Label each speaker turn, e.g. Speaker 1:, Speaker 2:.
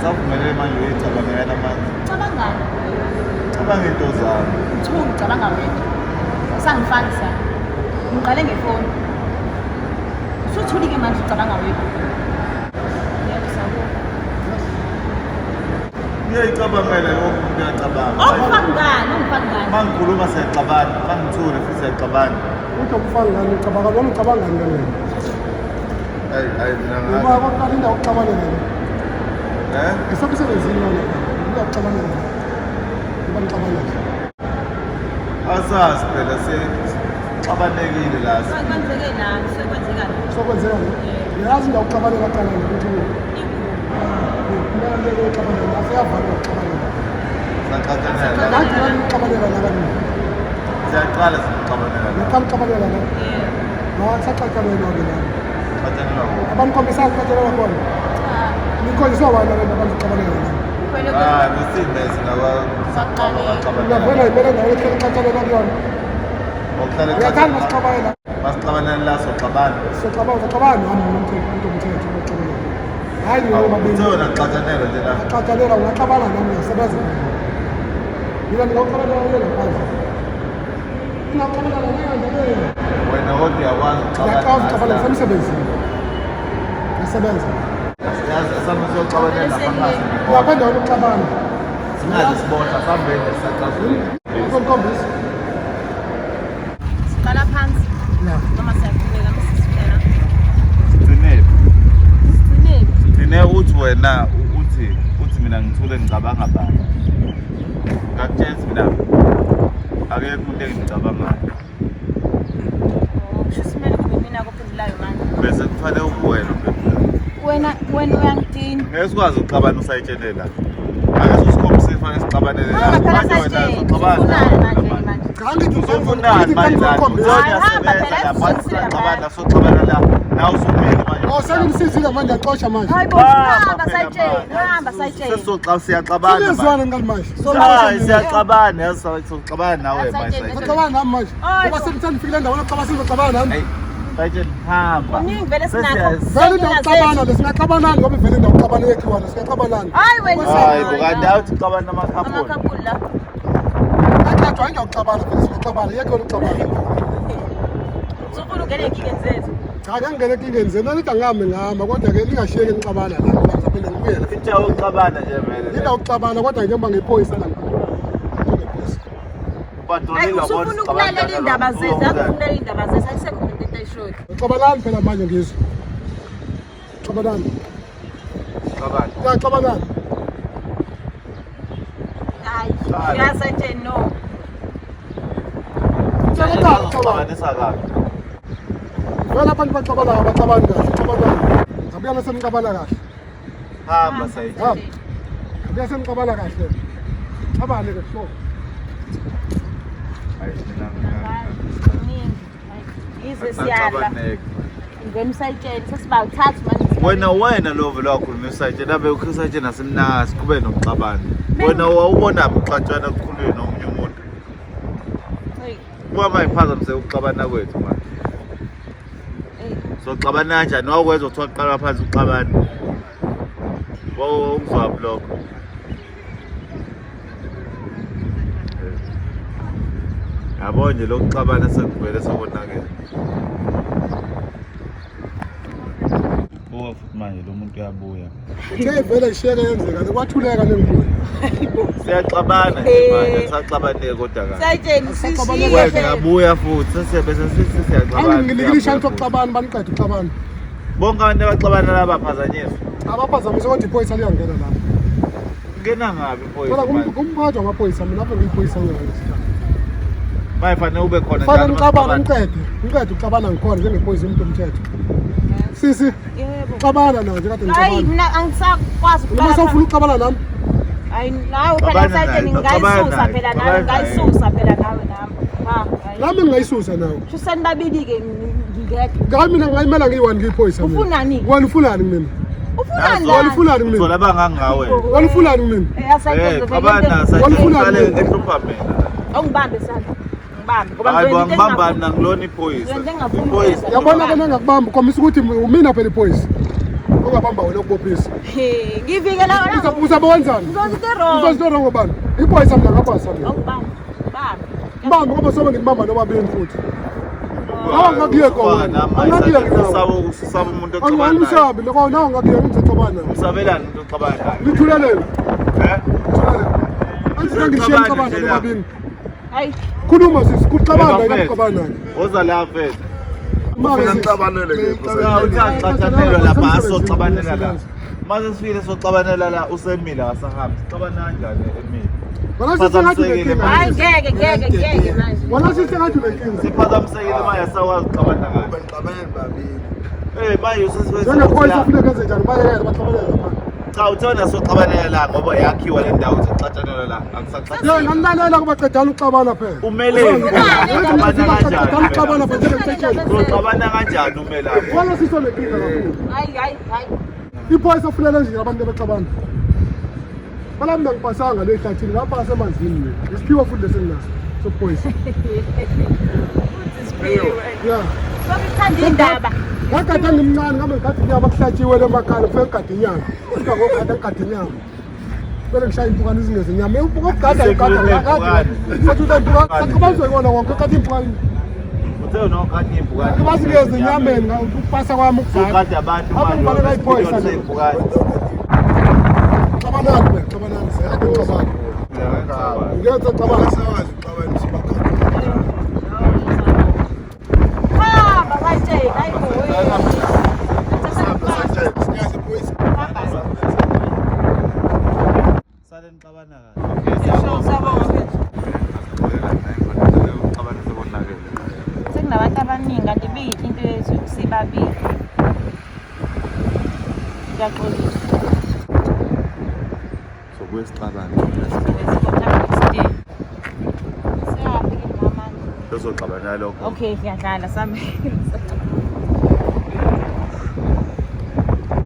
Speaker 1: Savumelene manje uyicabangela manje.
Speaker 2: Ucabangani?
Speaker 1: Cabanga into zami.
Speaker 2: Uthuka ucabanga wena. Usangifani sa. Ngiqale ngefoni. Usuthuli-ke manje ucabanga wena. Yebo sawubona.
Speaker 1: Uyayicabangela yonke umuntu uyacabanga.
Speaker 2: Ongifaki ngani? Ongifaki ngani?
Speaker 1: Uma ngikhuluma siyaxabana, uma ngithule futhi siyaxabana.
Speaker 3: Uthi akufani ngani ucabanga noma ucabangani ngani wena?
Speaker 1: Hayi hayi mina
Speaker 3: Ngoba
Speaker 1: ngazi.
Speaker 3: okokuqala indawo yokuxabanela le.
Speaker 1: Eh?
Speaker 3: Ngisemsebenzini lona. Indawo yokuxabanela le. Ngoba nixabana nje.
Speaker 1: Asazi phela sexabanekile la.
Speaker 2: Kwenzeke nami, sekwenzeka nami.
Speaker 3: Sokwenzeka le. Uyazi indawo yokuxabanela kuqala nje ukuthi kumele yokuxabanela la seyavalwa ukuxabanela.
Speaker 1: Saxatshanela.
Speaker 3: Ngagcina ukuxabanela la kaningi.
Speaker 1: Siyaqala sixabanela la.
Speaker 3: Ngiqala ukuxabanela la.
Speaker 2: Yebo.
Speaker 3: No, kusaxatshanelwa-ke la.
Speaker 1: Xatshanelwa kuphi?
Speaker 3: Abanikhombisa ukuxatshanelwa khona.
Speaker 2: Cha.
Speaker 3: Nikhonjiswa wani abantu abazoxabanela la.
Speaker 2: Khona
Speaker 1: Hayi, kusindese laba
Speaker 2: Saqale.
Speaker 3: Uyavela impela endaweni ehlala ixatshanelwa kuyona.
Speaker 1: Okuhlala
Speaker 3: Uyathanda masixabanela.
Speaker 1: Masixabanela la soxabana.
Speaker 3: Soxabana, soxabana nami nomthetho, umuntu omthetho oxabanela. Hayi nina bobabili.
Speaker 1: Uthe wena kuxatshanelwa nje la.
Speaker 3: Axatshanelwa, ungaxabana nami ngiyasebenza mina. Mina ngingakuxabanela le ngaphandle. Ngingaxabanela leyo nto leyo.
Speaker 1: Wena kodwa uyakwazi ukuxabana.
Speaker 3: Ngiyakwazi ukuxabana ngisemsebenzini. Ngiyasebenza.
Speaker 1: Siyazi asambe siyoxabanela lapha phansi.
Speaker 3: Lapha endaweni yokuxabana.
Speaker 1: Singaze siboshwa sihambeni sisacazulile.
Speaker 3: Uzomkhombisa.
Speaker 2: Siqala phansi
Speaker 3: Ya.
Speaker 2: noma siyaqhubeka mesisitshela.
Speaker 1: Sigcinephi?
Speaker 2: Sigcinephi?
Speaker 1: Sigcine uthi wena uthi mina ngithule ngicabanga bani. Ngakutshela ukuthi mina akekho umuntu engimcabangayo.
Speaker 2: Oh, kusho ukuthi kumele kube mina kophendulayo manje.
Speaker 1: Bese kufanele ube wena ophendulayo.
Speaker 2: Wena uyangidina.
Speaker 1: Ngeke sikwazi ukuxabana usayitshele la. Ake usikhombise kufanele sixabanele la.
Speaker 2: Hamba phela
Speaker 1: Manje wena
Speaker 2: sayitshele.
Speaker 1: uzoxabana.
Speaker 2: Ufunani manje manje?
Speaker 3: Cha ngithi
Speaker 1: Uzofunani manje la?
Speaker 3: ngizomkhombisa.
Speaker 1: Uzothi
Speaker 2: Hamba
Speaker 1: uyasebenza
Speaker 2: phela,
Speaker 1: la, manje
Speaker 2: sizokusila
Speaker 1: siyaxabana, soxabana la. Nawe usumile manje.
Speaker 3: Oh, sengimsizile manje axosha manje.
Speaker 2: Hayi bo, hamba sayitshele. Hamba sayitshele.
Speaker 1: Sesizoxa siyaxabana. manje.
Speaker 3: Sinezwana ngani manje?
Speaker 1: Hayi siyaxabana, yazi soxabana nawe manje.
Speaker 3: Uxabana nami manje.
Speaker 2: Hayi
Speaker 3: Ngoba
Speaker 2: bo.
Speaker 3: senifikile endaweni yokuxabana sizoxabana nami.
Speaker 1: Hey, Bayitshela hamba.
Speaker 2: Kuningi vele sinakho.
Speaker 3: Vele indawo yokuxabana le singaxabanani ngoba vele indawo yokuxabana yekhiwa le singaxabanani.
Speaker 2: Hayi wena.
Speaker 1: Hayi bo kanti awuthi uxabana namakhapoli.
Speaker 2: Amakhaphuli la.
Speaker 3: Axatshwa indawo yokuxabana vele singaxabana yekho lokuxabana.
Speaker 2: Usufuna ungene ey'nkingeni zethu.
Speaker 3: Cha ngeke ngingene enkingeni zenu nithi angihame ngihamba kodwa ke ningashiyeki nixabana la ngoba ngizophinde ngibuyele.
Speaker 1: Intsha uxabana nje vele.
Speaker 3: Indawo yokuxabana kodwa njengoba ngiyiphoyisa la ngiphoyisa.
Speaker 2: Hayi usufuna ukulalela iy'ndaba zethu. Akufuna ukulalela iy'ndaba zethu. Akusekho umuntu into ayishoyo.
Speaker 3: Xabanani phela manje ngizwe. Xabanani.
Speaker 1: Xabana.
Speaker 3: Ya xabanani.
Speaker 2: Hayi. Uyasayitshela no.
Speaker 3: Xabanani xabanani.
Speaker 1: Xabanisa kabi.
Speaker 3: Vele abantu baxabanayo abaxabani kahle xabanani. Ngabuya senixabana kahle.
Speaker 1: Hamba sayitshela.
Speaker 3: Hamba. Ngabuya senixabana kahle. Xabane ke hlobo.
Speaker 1: Hayi mina
Speaker 2: Kuningi. Hayi, Izwe siyala. Ngena usayitshele sesiba uthathu manje.
Speaker 1: Wena lo vele wakhuluma usayitshela abe usayitshela nasemnaka siqhubeke nokuxabana. Wena wawubona uxatshana kukhulunywe nomunye umuntu.
Speaker 2: Hey,
Speaker 1: Kuba mayiphazamise ukuxabana kwethu manje.
Speaker 2: hey.
Speaker 1: Soxabana kanjani? Wawukwenza kuthiwa kuqala phansi uxabana. Wawuzwaphi lokho? Yabo nje lokuxabana sekuvele sekonakele. Buka futhi manje lo muntu uyabuya.
Speaker 3: Uthe vele ishiyeke yenzeka lekwathuleka lengibuya.
Speaker 1: Siyaxabana nje manje, asaxabaneki kodwa kahle.
Speaker 2: Sayitshela
Speaker 3: Asaxabaneki.
Speaker 2: sishiye
Speaker 1: Wena
Speaker 2: phela.
Speaker 1: uyabuya futhi sesiyabe sesiyaxabana.
Speaker 3: Anginginikile ishansi yokuxabana baniqede ukuxabana.
Speaker 1: Bonke abantu abaxabana laba baphazanyiswa.
Speaker 3: Abaphazamise kodwa iphoyisa liyangena lapho.
Speaker 1: Ngena ngapi iphoyisa?
Speaker 3: Kodwa
Speaker 1: manje?
Speaker 3: kumphathwa amaphoyisa mina lapho ngiyiphoyisa ngeke.
Speaker 1: Manje fanele ube khona
Speaker 3: Fanele
Speaker 1: njalo
Speaker 3: nixabane
Speaker 1: masixabana.
Speaker 3: niqede. Niqede ukuxabana ngikhona njengephoyisa umuntu omthetho. Sisi,
Speaker 2: Yebo.
Speaker 3: xabana nawe nje kade
Speaker 2: Hayi
Speaker 3: nixabana.
Speaker 2: mina angisakwazi
Speaker 3: Noma sewufuna ukuxabana nami,
Speaker 2: Hayi nawe phela
Speaker 1: Xabana
Speaker 2: sayitshela
Speaker 1: naye, xabana
Speaker 2: ngingayisusa
Speaker 1: naye,
Speaker 2: phela nawe
Speaker 1: xabana naye.
Speaker 2: ngingayisusa phela nawe nami. Ha. hayi.
Speaker 3: nami ngingayisusa nawe.
Speaker 2: Kusho senibabili-ke ngingedwa.
Speaker 3: Ngabe mina ngingayimela ngiyi-one ngiyiphoyisa mina.
Speaker 2: Ufunani?
Speaker 3: Wena ufunani kumina?
Speaker 2: Ufunani
Speaker 3: Wena
Speaker 2: la?
Speaker 3: ufunani kumina?
Speaker 1: Uthola abangangawe.
Speaker 3: Wena ufunani kumina?
Speaker 2: Eh, asayitshela
Speaker 1: Eh,
Speaker 2: vele
Speaker 1: xabana
Speaker 2: into-
Speaker 1: sayitshela
Speaker 3: Wena
Speaker 1: uqale ehlupha mina.
Speaker 2: Awungibambe sana. Ngibambe ngoba
Speaker 1: Hayi bo
Speaker 2: ngizoyenza into
Speaker 1: angibambani
Speaker 2: engingafuni.
Speaker 1: nangilona iphoyisa.
Speaker 2: Ngizoyenza engingafuni
Speaker 1: Iphoyisa.
Speaker 2: ukuyenza.
Speaker 3: Yabona ke nangakubamba ukhombisa ukuthi umina phela iphoyisa. Ongabamba wena ukubophisa.
Speaker 2: He, ngivikela wena.
Speaker 3: Uzabe wenzani?
Speaker 2: Uzothi into wrong.
Speaker 3: Uzothi into wrong ngobani? Iphoyisa mina ngapasa mina.
Speaker 2: Awubambi. Bambi.
Speaker 3: Mbambe ngoba sobe ngikubamba nobabili futhi. Awu ngakuyeka wena. Angakuyeki nawe.
Speaker 1: Usaba umuntu oxabana naye.
Speaker 3: Angisabi lokho nawe ngakuyeka ngizoxabana nawe.
Speaker 1: Usabelani umuntu oxabana naye?
Speaker 3: Lithulelele.
Speaker 1: Eh?
Speaker 3: Lithulelele. Angithi ngishiye ngixabana nobabili.
Speaker 2: Hayi.
Speaker 3: Khuluma sisi, kuxabana la kuxabana.
Speaker 1: Woza la mfethu.
Speaker 3: Ufuna
Speaker 4: nixabanele ke.
Speaker 1: Uthi axatshanelwa lapha asoxabanela la. Mase sifike soxabanela la usemile akasahambi. Sixabana kanjani emile?
Speaker 3: Wena sisi ngathi unenkinga.
Speaker 2: Hayi ngeke ngeke ngeke manje.
Speaker 3: Wena sisi ngathi unenkinga.
Speaker 1: Siphazamisekile manje asakwazi ukuxabana kahle.
Speaker 4: Benixabene babili.
Speaker 1: Eh manje usesiwenza.
Speaker 3: Njengephoyisa funeka enze njani bayekele baxabanele lapha.
Speaker 1: Cha uthona soxabanela la ngoba yakhiwa le ndawo ukuthi kuxatshanelwe la. Akusaxatshanelwa.
Speaker 3: Ye nganilalela kuba qedani ukuxabana phela.
Speaker 1: Umeleni? Uxabana
Speaker 3: Qedani ukuxabana
Speaker 1: kanjani?
Speaker 3: phela njengemthetsheni.
Speaker 1: Uxabana kanjani umelaphi?
Speaker 3: Wena sisi unenkinga kakhulu.
Speaker 2: Hayi hayi hayi.
Speaker 3: Iphoyisa funeka nje abantu bexabana. Bala mina ngipasanga le hlathini ngapasa emanzini mina. Isiphiwo futhi lesenginaso sokuphoyisa.
Speaker 2: Futhi siphiwe.
Speaker 3: Yeah.
Speaker 2: Sokuthanda indaba.
Speaker 3: Ngagada ngimncane ngabe ngigada inyama kuhlatshiwe le makhala kufike ngigada inyama. Kufika ngogada ngigada inyama. Kumele ngishaye impukane izingeze inyama. Ukugada ngigada ngigada. Sathi impukane sathi bazoyibona wonke kade impukane.
Speaker 1: Uthe unogada iy'mpukane.
Speaker 3: Bazingeze enyameni ukupasa kwami ukugada.
Speaker 1: Ugada abantu
Speaker 3: Apho ngibaleka iphoyisa nje.
Speaker 1: iy'mpukane.
Speaker 3: Xabanani wena, xabanani. Siyakho xabana. Ngeke xabana.
Speaker 4: Sawazi uxabana usibakade.
Speaker 2: Hamba kwatshela hayi bo.
Speaker 4: Siyazi phoyisa.
Speaker 1: Sale nixabana kahle.
Speaker 2: Siyabonga mfethu.
Speaker 1: Uxabana sekonakele.
Speaker 2: Sekunabantu abaningi kanti biyinhle into yethu sibabili. Ngiyaxolisa.
Speaker 1: Sokuye sixabane.
Speaker 2: Siyafika mama.
Speaker 1: Sozoxabana lokho.
Speaker 2: Okay, ngiyadlala sami.